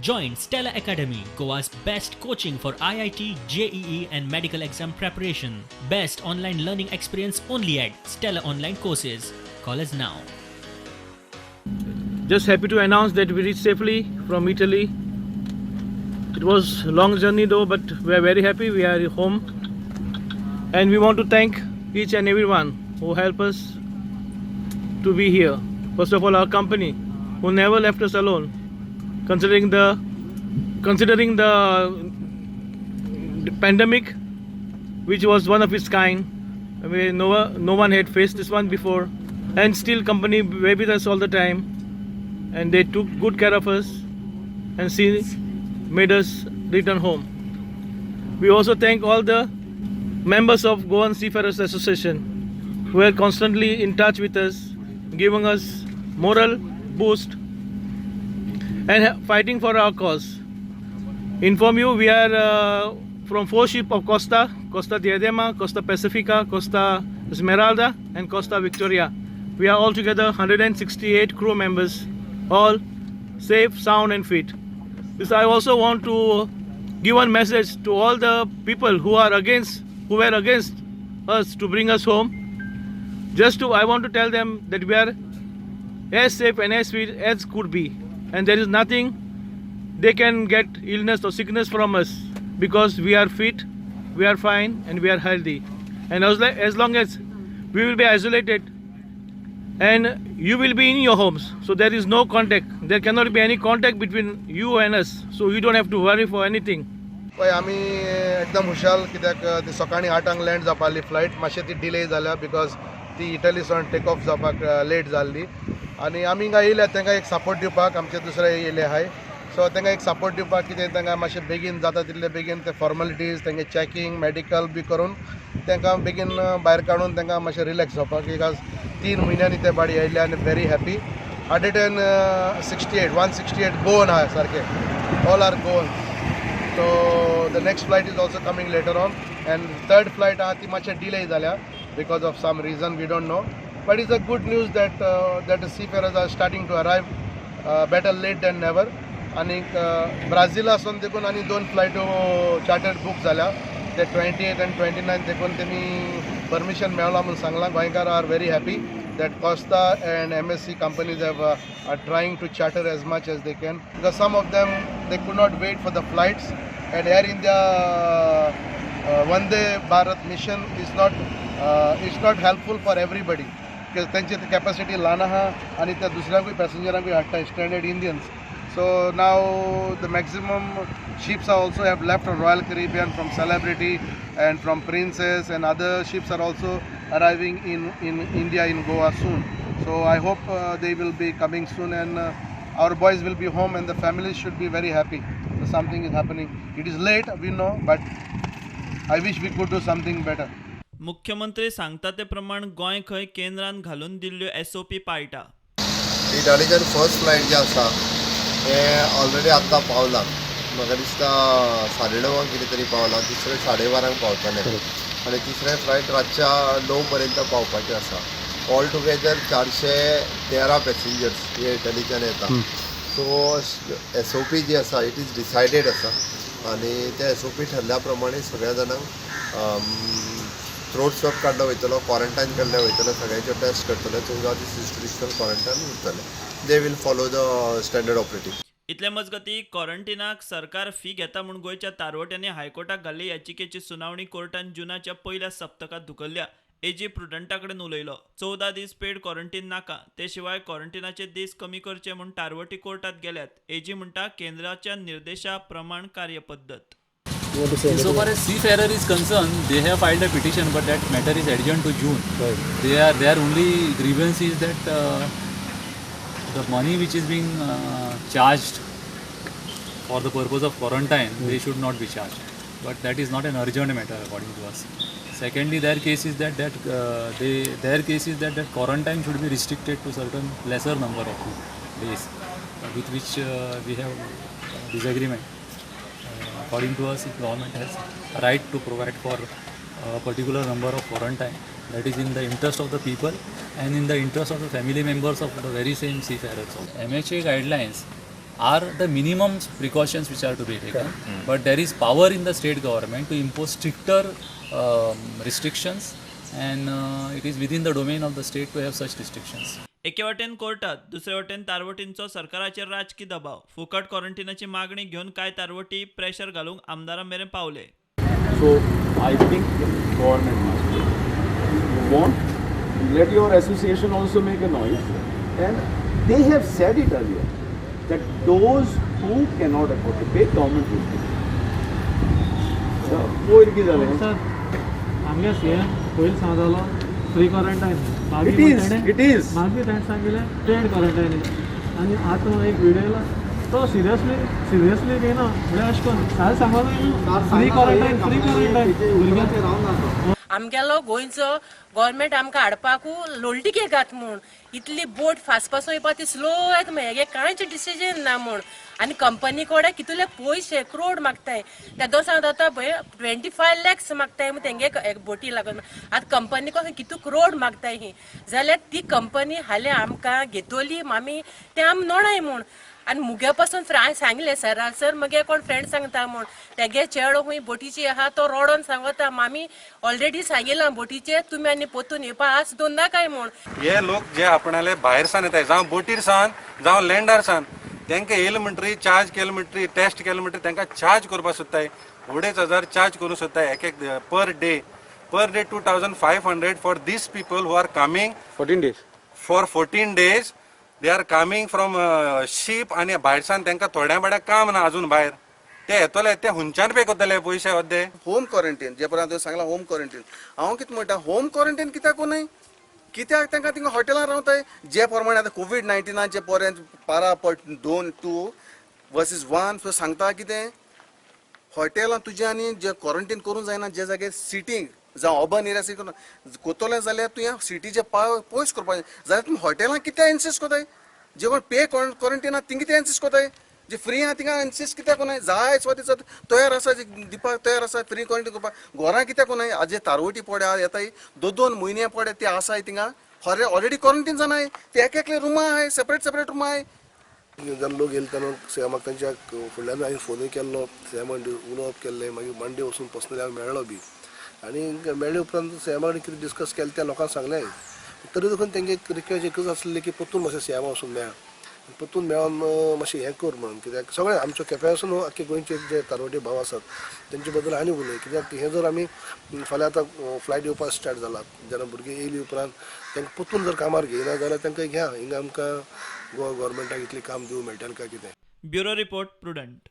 Join Stella Academy, Goa's best coaching for IIT, JEE, and medical exam preparation. Best online learning experience only at Stella Online Courses. Call us now. Just happy to announce that we reached safely from Italy. It was a long journey though, but we are very happy we are home. And we want to thank each and everyone who helped us to be here. First of all, our company, who never left us alone, considering the pandemic, which was one of its kind. I mean, no one had faced this one before, and still company were with us all the time, and they took good care of us, and see, made us return home. We also thank all the members of Goan Seafarers Association who are constantly in touch with us, giving us moral boost and fighting for our cause. Inform you, we are from four ship of Costa, Costa Diadema, Costa Pacifica, Costa Esmeralda, and Costa Victoria. We are all together 168 crew members, all safe, sound, and fit. This I also want to give one message to all the people who were against us to bring us home. I want to tell them that we are as safe and as fit as could be, and there is nothing they can get illness or sickness from us because we are fit, we are fine, and we are healthy. And as long as we will be isolated and you will be in your homes, so there is no contact. There cannot be any contact between you and us, so you don't have to worry for anything. पळय, आमी एकदम हुशाल, कित्याक ती सकाळीं 8 land जावपा आसली flight, मातशें ती डिले जाल्या because ती इटलीसान टेक ऑफ जावपाक लेट जाल्ली. आनी आमी हिंगा येयल्या तांकां एक सपोर्ट दिवपाक. आमचे दुसरे येयले आहाय, सो तांकां एक सपोर्ट दिवपाक. कितें तांकां मातशें बेगीन जाता तितले बेगीन ते फॉर्मेलिटीज, तेंगे चॅकिंग, मेडिकल बी करून तांकां बेगीन भायर काडून तांकां मातशें रिलॅक्स जावपाक, because 3 म्हयन्यांनी ते बाडी आयले आनी very happy. 168, 168 Goan आहा सारके, all are Goan. So the next flight is also coming later on, and third flight आहा ती मातशें डिले जाल्या because of some reason we don't know, but it's a good news that the seafarers are starting to arrive, better late than never. आनीक ब्राझिलासून देखून आनी दोन फ्लायटो chartered book जाल्या, ते 28 आनी 29 देखून तेमी परमिशन मेळ्ळां म्हूण सांगलां. गोंयकार are very happy that Costa and MSC companies have are trying to charter as much as they can, because some of them, they could not wait for the flights, and Air India Vande Bharat mission is not helpful for everybody because तेंची capacity ल्हान आहा आनी त्या दुसऱ्यांकूय पॅसेंजरांकूय हाडटा stranded Indians. So now the maximum ships are also have left from Royal Caribbean, from Celebrity and from Princess, and other ships are also arriving in India, in Goa soon. So I hope they will be coming soon and our boys will be home and the families should be very happy. So something is happening. It is late, we know, but I wish we could do something better. मुख्यमंत्री सांगता ते प्रमाण गोंय खंय केंद्रान घालून दिल्ल्यो SOP पाळटा. इटालीच्यान first flight जें आसा हें ऑलरेडी आत्तां पावलां. म्हाका दिसता 9:30 कितें तरी पावलां. दुसरें 12:30 पावतलें आनी तिसरें फ्लायट रातच्या 9 पर्यंत पावपाचें आसा. ऑल टुगेदर 413 पॅसेंजर्स हे इटलीच्यान येता. So S O P G आसा, it is decided आसा आनी ते एस ओ पी ठरल्या प्रमाणे सगळ्या जाणांक थ्रोट स्वॅब काडलो वयतलो, क्वॉरंटायन केल्ले वयतलो, सगळ्यांच्यो टेस्ट करतले, 14 दीस इन्स्टिट्युशनल क्वॉरंटायन उरतले. They will follow the standard operating. इतले मजगती, क्वॉरंटिनाक सरकार फी घेता म्हूण गोंयच्या तारवट्यांनी हायकोर्टाक घाल्ले याचिकेची सुनावणी कोर्टान जुनाच्या पयल्या सप्तकात धुकल्ल्या. एजी प्रुडंटा कडेन उलयलो. 14 दीस पेड क्वॉरंटीन नाका, ते शिवाय क्वॉरंटिनाचे दीस कमी करचे म्हूण तारवटी कोर्टात गेल्यात. एजी म्हणटा, केंद्राच्या निर्देशा प्रमाण कार्यपद्दत. So far as seafarer is concerned, they have filed a petition, but that matter is adjourned to June. They are their only grievance is that the money which is being charged for the purpose of quarantine, they should not be charged. But that is not an urgent matter according to us. Secondly, their case is that that they their case is that that quarantine should be restricted to certain lesser number of days, with which we have disagreement. According to us, if government has a right to provide for a particular number of quarantine, that is in the interest of the people and in the interest of the family members of the very same seafarers. MHA guidelines are the minimum precautions which are to be taken. But there is power in the state government to impose stricter restrictions, and it is within the domain of the state to have such restrictions. एके वटेन कोर्टात, दुसरे वटेन तारवटींचो सरकाराचेर राजकी दबाव. फुकट क्वॉरंटिनाची मागणी घेवन कांय तारवटी प्रेशर घालूंक आमदारां मेरेन पावले. So I think government must do. You want, let your association also make a noise, and they have said it earlier that those who cannot afford to pay, government will pay. So, पयर कितें जालें? Sir, आमगे CM पयलीं सांगतालो free quarantine. It is, it is. मागीर ताणें सांगिल्लें पेड quarantine. आनी आतां एक व्हिडियो येयला तो सिरियसली घेयना, म्हणल्यार अशें करून सारकें सांगोना, फ्री क्वॉरंटायन, फ्री क्वॉरंटायन भुरग्यांक. आमगेलो गोंयचो गव्हर्मेंट आमकां हाडपाकू लोलटी घात म्हूण इतली बोट फास्ट पासून येवपा ती स्लो येता, हेगे कांयच डिसिजन ना म्हूण. आनी कंपनी कडेन कितले पयशे क्रोड मागताय, तेदो सांगता पळय 25 लॅक्स मागताय तेंगे बोटी लागून. आतां कंपनी कडेन कितू क्रोड मागताय ही, जाल्यार ती कंपनी हाल्यां आमकां घेतली आमी तें आमी नोणाय म्हूण. आनी मुगे पासून हांवें सांगलें सरा, सर मगे कोण फ्रेंड सांगता म्हूण तेगे चेडो खूंय बोटीची आहा तो रोडोन सांगता, मामी ऑलरेडी सांगिलां बोटीचे तुमी आनी पोतून येवपा आस दोन नाकाय म्हूण. हे लोक जे आपणाले भायर सान येताय, जावं बोटीर सान जावं लँडार सान, तांकां येयले म्हणटरी चार्ज केले म्हणटरी, टेस्ट केले म्हणटरी तांकां चार्ज करपाक सोदताय. 2500 चार्ज करूंक सोदताय एक एक per day 2500 for these people who are coming 14 days. For 14 days they are coming from ship. आनी भायरसान तांकां थोड्या बड्या काम ना अजून भायर, ते येतले ते हुंच्यान पे करतले पयशे अर्दे. होम क्वॉरंटीन जे प्रमाणे तुवें सांगलां, होम क्वॉरंटीन हांव कितें म्हणटा, होम क्वॉरंटीन कित्याक न्हय? कित्याक तांकां थिंगा हॉटेलान रावताय? जे प्रमाणे आतां कोवीड 19आचे पोरे पारा पट 2 2 वर्सीस 1 सांगता कितें, हॉटेलान तुजें आनी जे क्वॉरंटीन करूंक जायना, जे जाग्यार सिटींग जावं अर्बन एरिया सीट कोतोले जाल्यार तुवें सिटीचे पयस करपाक जाय, जाल्यार तुमी हॉटेलान कित्याक इन्सिस्ट कोताय? जे कोण पे क्वॉरंटीन आहा थिंगा कित्याक इन्सिस्ट कोताय? जे फ्री आहा थिंगा इन्सिस्ट कित्याक कोनाय? जाय सुवातेचो तयार आसा, जे दिवपाक तयार आसा फ्री क्वॉरंटीन करपाक, घरां कित्याक कोनाय? आज जे तारवटी पोडे येताय, 2-2 म्हयने पोडे ते आसाय थिंगा, ऑलरेडी क्वॉरंटीन जाणाय ते, एक एकले रुमां आहाय, सेपरेट सेपरेट रुमां आहाय. जेन्ना लोक येयले तेन्ना सीएमाक तांच्या फुडल्यान हांवें फोनूय केल्लो, सीएमान उलोवप केल्लें. मागीर मंडे वचून पर्सनली हांव मेळ्ळो बी, आनी मेळ्ळे उपरांत सीएमा कडेन कितें डिस्कस केलें त्या लोकांक सांगलें. तरी देखून तेंगे रिक्वेस्ट एकूच आसली की परतून मातशें सीएमा वचून मेळ, परतून मेळोन मातशें हें कर म्हणून, कित्याक सगळें आमचो केप्यां न्हू आख्खे गोंयचे जे तारवटे भाव आसात तेंचे बद्दल आनी उलय. कित्याक हें जर आमी फाल्यां आतां फ्लायट येवपाक स्टार्ट जाला, जेन्ना भुरगीं येयली उपरांत तांकां परतून जर कामार घेयना जाल्यार तांकां घ्या हिंगा आमकां गोवा गव्हर्मेंटाक इतलें काम दिवंक मेळटलें काय कितें. Bureau report, Prudent.